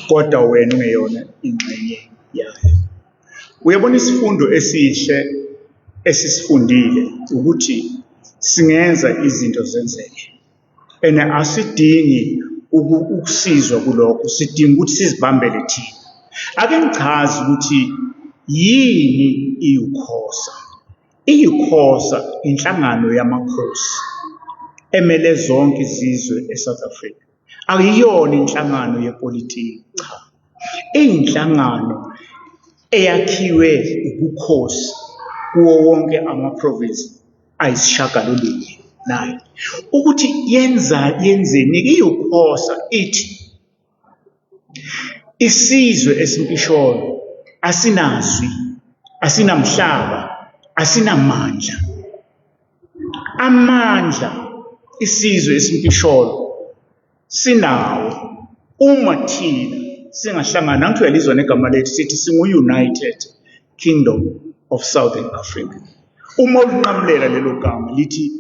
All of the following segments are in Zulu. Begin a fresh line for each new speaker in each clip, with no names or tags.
Kodwa wena ungeyona ingxenye yayo. Uyabona, isifundo esihle esisifundile ukuthi singenza izinto zenzeke and asidingi ukusizwa kulokho, sidinga ukuthi sizibambele thina. Ake ngichaze ukuthi yini iwukhosa. I-UCOSA inhlangano yamakhosi emele zonke izizwe eSouth Africa. Akuyona inhlangano yepolitiki, cha. Iyinhlangano eyakhiwe ubukhosi kuwo wonke ama-province ayisishagalolunye nayo. Ukuthi yenza yenzeni i-UCOSA ithi isizwe esimpisholo asinazwi, asinamhlaba, asinamandla. Amandla isizwe esimpisholo sinawo uma thina singahlangana. Angithi uyalizwa negama lethu, sithi singu-United Kingdom of Southern Africa. Uma ulinqamulela lelo gama lithi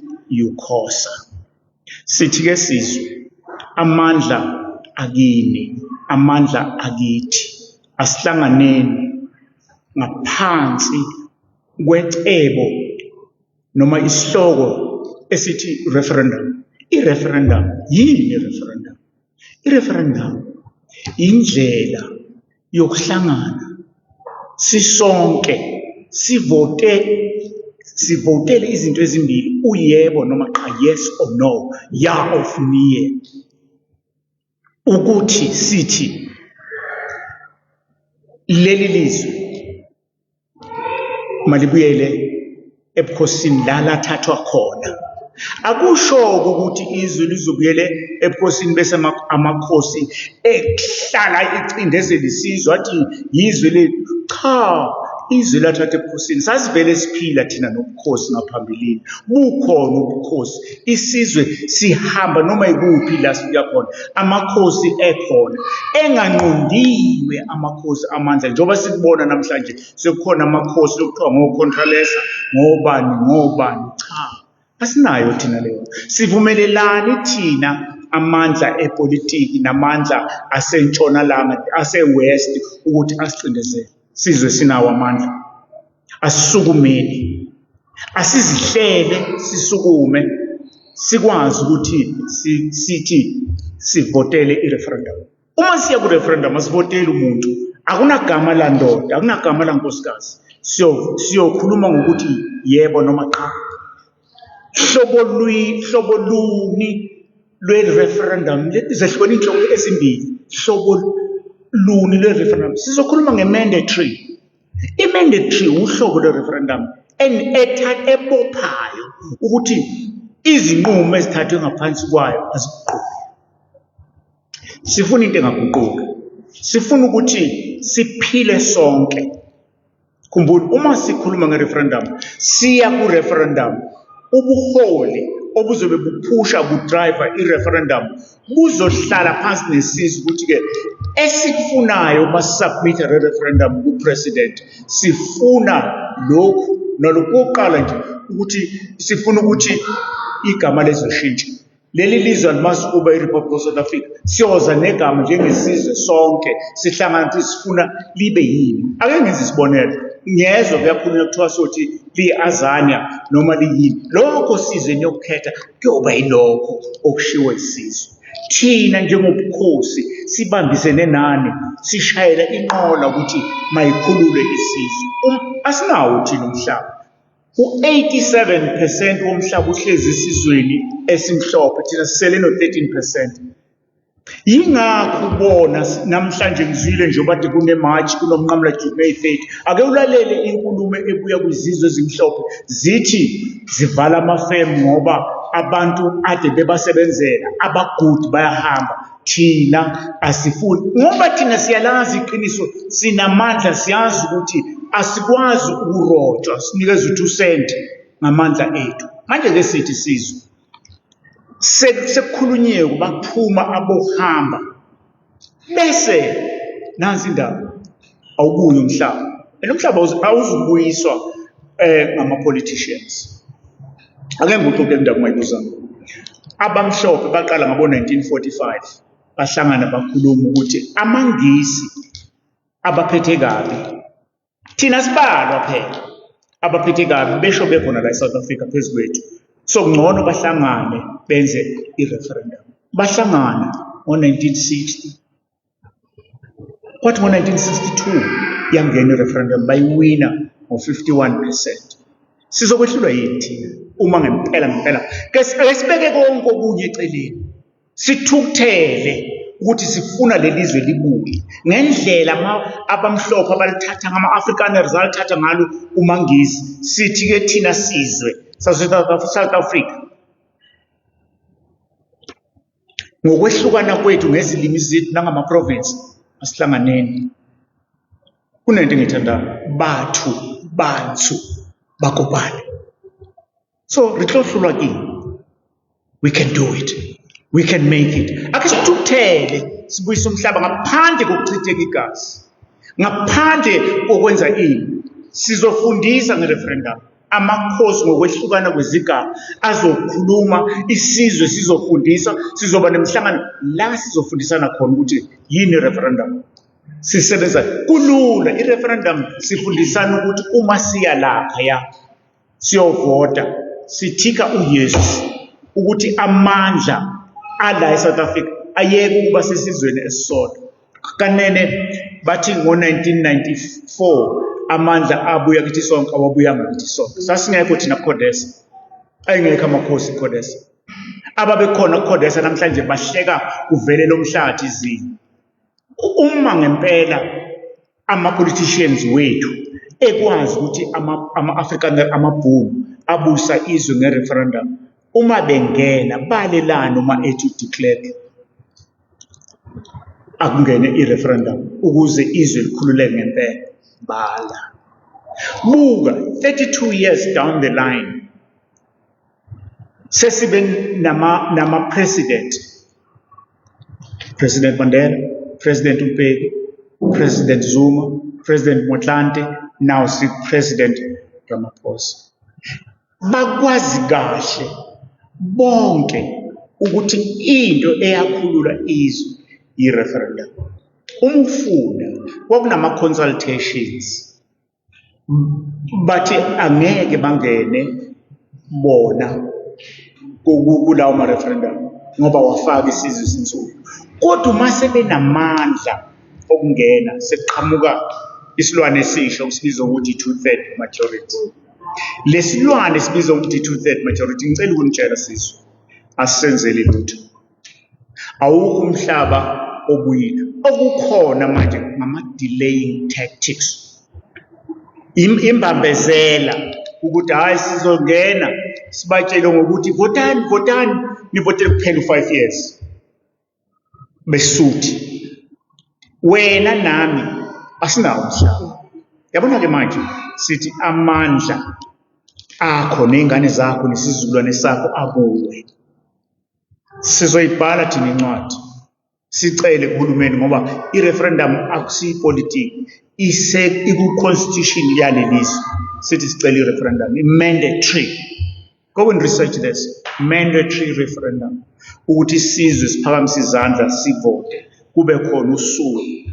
UCOSA. Sithi-ke sizwe, amandla akini, amandla akithi, asihlanganeni ngaphansi kwecebo noma isihloko esithi referendum. I-referendum yini? I-referendum, i-referendum indlela yokuhlangana sisonke sivote, sivotele izinto ezimbili, uyebo noma qha, yes or no, ja of nee, ukuthi sithi leli lizwe malibuyele ebukhosini la lathathwa khona. Akusho ukuthi izwe lizobuyele ebukhosini bese amakhosi ehlala ecindezela isizwe athi yizwe lethu. Cha, izwe lathathwa ebukhosini. Sasivele siphila thina nobukhosi ngaphambilini, bukhona ubukhosi, isizwe sihamba noma ikuphi la sifika khona, amakhosi ekhona, enganqondiwe amakhosi amandla, njengoba sikubona namhlanje sekukhona amakhosi okuthiwa ngoContralesa, ngobani ngobani. Cha, asinayo thina leyo. Sivumelelani thina amandla epolitiki namandla asentshonalanga, ase-west, ukuthi asicindezele. Sizwe sinawo amandla, asisukumeni, asizihlele, sisukume, sikwazi ukuthi sithi sivotele i-referendum. Uma siya ku-referendum asivoteli umuntu, akunagama landoda, akunagama lankosikazi, siyokhuluma ngokuthi yebo noma qha. Hlobo luni lwe-referendum? Zehlukene iy'nhlobo ezimbili. Hlobo luni lwe-referendum? Sizokhuluma nge-mandatory. I-mandatory uhlobo lwe-referendum ebophayo ukuthi izinqumo ezithathwe ngaphansi kwayo aziguquki. Sifuna into engaguquki, sifuna ukuthi siphile sonke. Khumbula, uma sikhuluma nge-referendum, siya ku-referendum, ubuholi obuzobe buphusha bu-drive i-referendum buzohlala phansi nesizwe ukuthi-ke esikufunayo uma si-submit-a le-referendum ku-president, sifuna lokhu nalokhu. Kokuqala nje ukuthi sifuna ukuthi igama lizoshintsha. Leli lizwe alimazi ukuba i-Republic of South Africa. Siyoza negama njengesizwe sonke, sihlangana ukuthi sifuna libe yini. Ake ngenze isibonelo, ngiyezwa kuyakhulunywa kuthiwa sothi liyi-Azania noma liyini. Lokho sizwe niyokukhetha kuyoba yilokho okushiwo isizwe. Thina njengobukhosi sibambisene nani, sishayela inqola ukuthi mayikhulule isizwe. Asinawo thina umhlaba. U-87% womhlaba uhlezi esizweni esimhlophe, thina sisele no-13%. Yingakho ubona namhlanje ngizwile nje kade kune-march kunomnqamulajuqu May 30. Ake ulalele inkulumo ebuya kwizizwe ezimhlophe, zithi zivala amafemu ngoba abantu ade bebasebenzela abagudi bayahamba. Thina asifuni, ngoba thina siyalazi iqiniso, sinamandla, siyazi ukuthi asikwazi ukurojwa sinikezwe u-2 cent ngamandla ethu. Manje-ke sithi sizwe sekukhulunyiwe, baphuma abokuhamba, bese nansi indaba, awubuyi umhlaba, and umhlaba awuzubuyiswa ngama-politicians. Ake ngikuxoxe indaba ungayibuzanga. Abamhlophe baqala ngabo-1945. Bahlangana bakhuluma ukuthi amaNgisi abaphethe kabi. Thina sibalwa phela abaphethe kabi besho bekhona la eSouth Africa phezu kwethu. So kungcono bahlangane benze i-referendum. Bahlangana ngo-1960. Kwathi ngo-1962 yangena i-referendum bayiwina ngo-51%. Sizokwehlulwa yini thina uma ngempela ngempela ke sibeke konke okunye eceleni. Sithukuthele ukuthi sifuna leli zwe libuye ngendlela abamhlophe abalithatha ngama-Afrikaners alithatha ngalo kumaNgisi. Sithi-ke thina sizwe sase-South Africa ngokwehlukana kwethu ngezilimi zethu nangama-province asihlanganeni. Kunento engiyithandayo, batho bantsho bakopane. So re tlo hlolwa keng? We can do it, we can make it. Ake sithukuthele sibuyise umhlaba ngaphandle kokuchitheka igazi, ngaphandle kokwenza ini. Sizofundisa nge-referendum amakhosi ngokwehlukana kwezigaba azokhuluma, isizwe sizofundisa, sizoba nemihlangano la sizofundisana khona ukuthi yini i-referendum. Sisebenza kulula i-referendum, sifundisana ukuthi uma siya lapha ya siyovota sithika uYesu ukuthi amandla ala eSouth Africa ayeke ukuba sesizweni esisodwa. Kanene bathi ngo-1994 amandla abuya kithi sonke, awabuyanga kithi sonke. Sasingekho thina kuCODESA, ayengekho amakhosi kuCODESA. Ababekhona kuCODESA namhlanje bahleka kuvele lomhlathi izinyo. Uma ngempela ama-politicians wethu ekwazi ukuthi ama-Afrikaner amaBhunu abusa izwe nge-referendum, uma bengena balelani uma ethi de Klerk akungene i-referendum ukuze izwe likhululeke ngempela? Bala. Buka 32 years down the line sesibe nama-president, President Mandela, President Mbeki, President Zuma, President Motlanthe, now si President Ramaphosa. Bakwazi kahle bonke ukuthi into eyakhulula izwe i-referendum. Uma ufunda kwakunama consultations bathi angeke bangene bona kulawo ma-referendum ngoba wafaka isizwe esinzulu. Kodwa uma sebenamandla okungena sekuqhamuka isilwane esisha okusibiza ukuthi i-two-third majority. Lesilwane sibizwa ukuthi i-two-third majority, ngicela ukunitshela sizwe, asisenzeli lutho. Awukho umhlaba obuyile. Okukhona manje ngama-delaying tactics. Imbambezela ukuthi hhayi sizongena sibatshele ngokuthi votani, votani, nivotele kuphela u-5 years. Besuthi. Wena nami asinawo umhlaba. Yabona-ke manje sithi amandla akho ney'ngane zakho nesizukulwane sakho akuwe. Sizoyibhala thina incwadi sicele kuhulumeni ngoba i-referendum akusiyipolitiki, ise iku-constitution yalelizwe. Sithi sicela i-referendum, i-mandatory. Go and research this, mandatory referendum ukuthi isizwe siphakamise izandla sivote, kube khona usuku.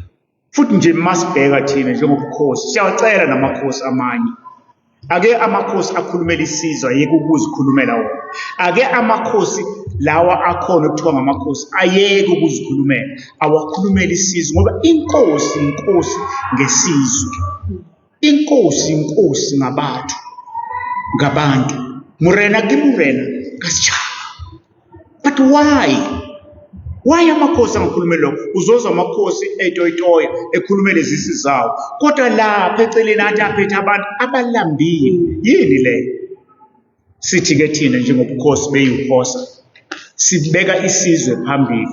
Futhi nje masibheka thina njengobukhosi siyawacela namakhosi amanye, ake amakhosi akhulumele isizwe, ayeke ukuzikhulumela wona. Ake amakhosi lawa akhona okuthiwa ngamakhosi ayeke ukuzikhulumela, awakhulumele isizwe, ngoba inkosi inkosi ngesizwe, inkosi inkosi ngabantu, ngabantu. Morena ke morena ka setjhaba. But why? Why amakhosi angakhulumeli lokho? Uzozwa amakhosi etoyitoya ekhulumela izisi zawo, kodwa lapha eceleni athi aphethe abantu abalambile. Yini leyo? Sithi-ke thina njengobukhosi beyihosa sibeka isizwe phambili,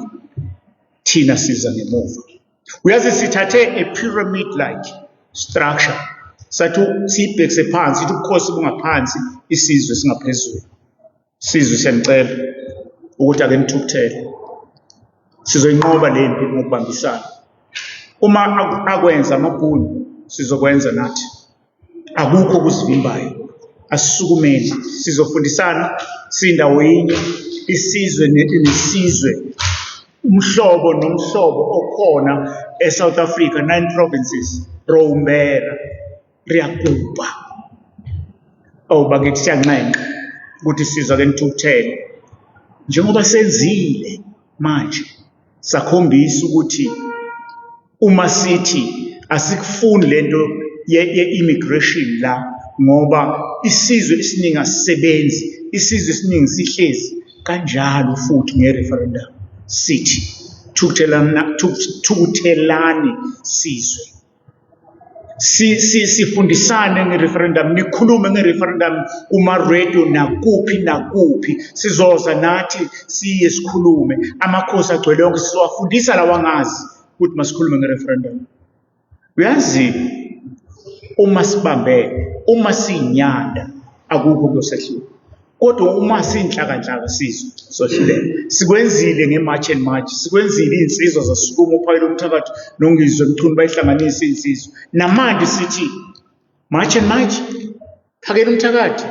thina siza ngemuva. Uyazi sithathe a pyramid like structure, sathi siyibhekise phansi, sithi ubukhosi bungaphansi, isizwe singaphezulu. Sizwe siyanicela ukuthi ake nithukuthele, sizoyinqoba le mpi ngokubambisana. Uma akwenza amaBhunu sizokwenza nathi, akukho okusivimbayo. Asisukumeni, sizofundisana sindawo yinye, isizwe nesizwe. Umhlobo nomhlobo okhona eSouth Africa, 9 provinces, Rombera, re a kopa. Oh bakithi, siyanxenxa ukuthi sizwa ke nithukuthele. Njengoba senzile manje, sakhombisa ukuthi uma sithi asikufuni lento ye-immigration la, ngoba isizwe esiningi asisebenzi, isizwe esiningi sihlezi kanjalo. Futhi nge-referendum sithi thukuthelana, thukuthelani sizwe, sifundisane nge-referendum, nikhulume nge-referendum kuma-radio nakuphi nakuphi. Sizoza nathi siye sikhulume. Amakhosi agcwele yonke, sizowafundisa lawa angazi ukuthi masikhulume nge-referendum. Uyazi, uma sibambene, uma siyinyanda, akukho kuyosehlula, kodwa uma siyinhlakanhlaka sizwe sohluleka. Sikwenzile nge-March and March, sikwenzile, iy'nsizwa zasukuma, uPhakela Umthakathi noNgizwe Mchunu bayihlanganisa iy'nsizwa. Namanje sithi March and March, Phakela Umthakathi,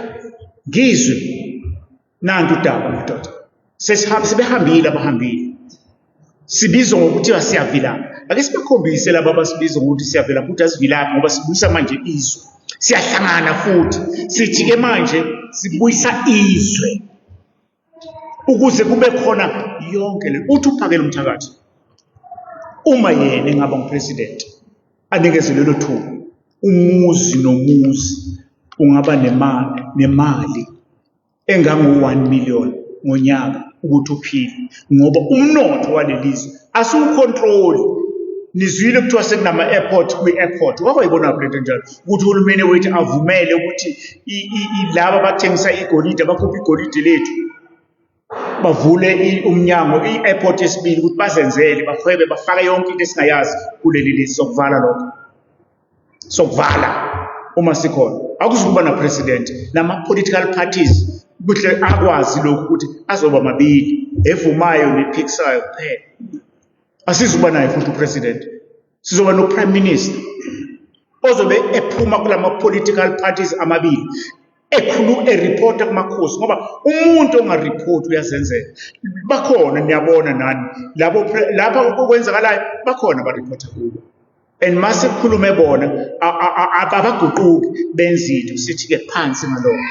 Ngizwe, nanti udaba madoda. Sesihambe, sebehambile abahambile, sibizwa ngokuthi siyavilapha. Ake sibakhombise laba abasibiza ngokuthi siyavilapha ukuthi asivilaphi, ngoba sibuyisa manje izwe. Siyahlangana futhi sithi-ke manje sibuyisa izwe ukuze kube khona yonke le. Uthi uPhakela Umthakathi uma yena engaba ngupresident, anikeze lelo thuba, umuzi nomuzi ungaba nemali engango-1 million ngonyaka ukuthi uphile, ngoba umnotho walelizwe asiwucontroli. Nizwile kuthiwa sekunama-airport kwi-airport. Wakwayibona lento enjalo ukuthi uhulumeni wethu avumele ukuthi laba abathengisa igolide, abakhupha igolide lethu, bavule umnyango, i-airport yesibili, ukuthi bazenzele, bahwebe, bafake yonke into esingayazi kuleli lizwe. Sokuvala lokho, sokuvala uma sikhona. Akuzukuba na-president, nama-political parties kuhle akwazi lokhu ukuthi azoba mabili, evumayo nephikisayo kuphela. Asizukuba naye futhi upresident, sizoba no-prime minister ozobe ephuma kulama political parties amabili, ekhulu ereporta kumakhosi, ngoba umuntu ongareport uyazenzela. Bakhona, niyabona nani labo lapha okwenzakalayo, bakhona abareporta kubo, and mase kukhulume bona abaguquki benza into. Sithi-ke phansi ngalokho,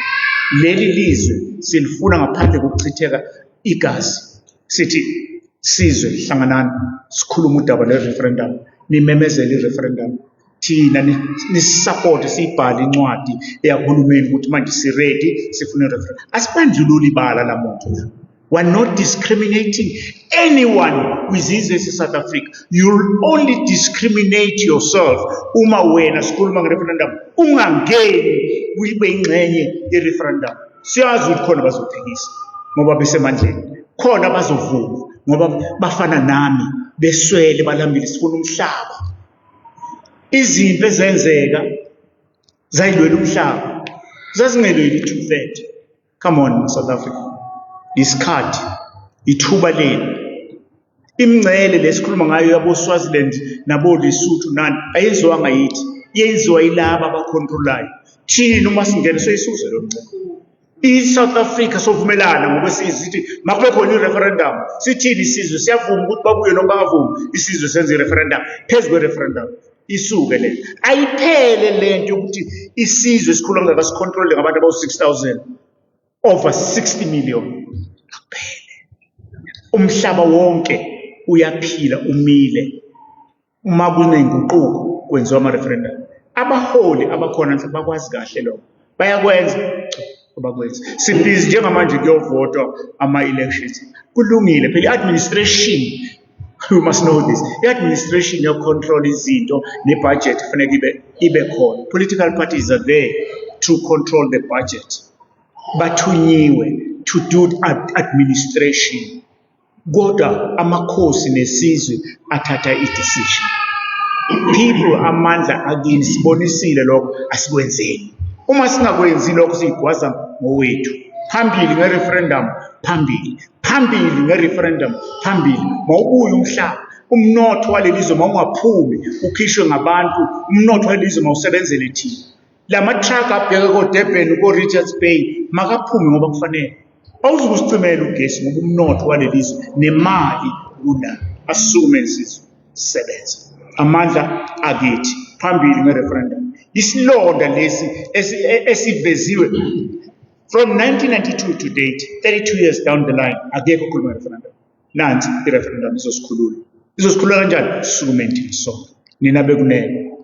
leli lizwe silifuna ngaphandle kokuchitheka igazi. Sithi sizwe, hlanganani, sikhulume udaba lwe-referendum, nimemezele i-referendum, thina nisisupport, siyibhale incwadi eyahulumeni ukuthi manje si-ready, sifuna i-referendum. Asibandlululi ibala la muntu la. We're not discriminating anyone kwizizwe ese-South Africa. You'll only discriminate yourself uma wena sikhuluma nge-referendum ungangeni ube ingxenye ye-referendum. Siyazi ukuthi khona bazophikisa ngoba besemandleni, khona bazovuma ngoba bafana nami, beswele, balambile, sifuna umhlaba. Izimpi ezenzeka zayilwela umhlaba, zazingelweli i-2/3. Come on, South Africa, isikhathi, ithuba lenu. Imingcele lesikhuluma ngayo yabo Swaziland nabo Lesotho nani, ayenziwanga yithi, yenziwa yilaba abacontrolayo. Thina uma singena soyisuze lo mngcele. I-South Africa sovumelana ngokwesizwe, sithi makube khona i-referendum. Sithini isizwe? Siyavuma ukuthi babuye noma bangavumi, isizwe senze i-referendum phezu kwe-referendum, isuke le, ayiphele lento yokuthi isizwe esikhulu kangaka sicontrole ngabantu abawu-6000 over 60 million. Akuphele. Umhlaba wonke uyaphila, umile. Uma kunenguquko kwenziwa ama-referendum. Abaholi abakhona nje bakwazi kahle lokho, bayakwenza. Cha, abakwenzi. Sibhizi njengamanje kuyovotwa ama-elections, kulungile phela. I-administration, you must know this, i-administration yocontrol izinto ne-budget kufuneka ibe khona. Political parties are there to control the budget, bathunyiwe to do administration, kodwa amakhosi nesizwe athatha i-decision. People, amandla akini, sibonisile lokho, asikwenzeni. Uma singakwenzi lokho siyigwaza ngowethu. Phambili nge-referendum, phambili, phambili nge-referendum, phambili. Mawubuye umhlaba, umnotho walelizwe mawungaphumi ukhishwe ngabantu, umnotho walelizwe mawusebenzele thina. Lama truck abheke ko-Durban, ko-Richards Bay, makaphume ngoba kufanele. Awuzukusicimela ugesi ngoba umnotho walelizwe nemali Kula asukume sizwe, sebenza. Amandla akithi, phambili nge-referendum. Isilonda lesi esiveziwe from 1992 to date, 32 years down the line, akekho okhuluma nge-referendum. Nansi i-referendum izosikhulula. Izosikhulula kanjani? Sukumeni thina sonke, nina bekunene.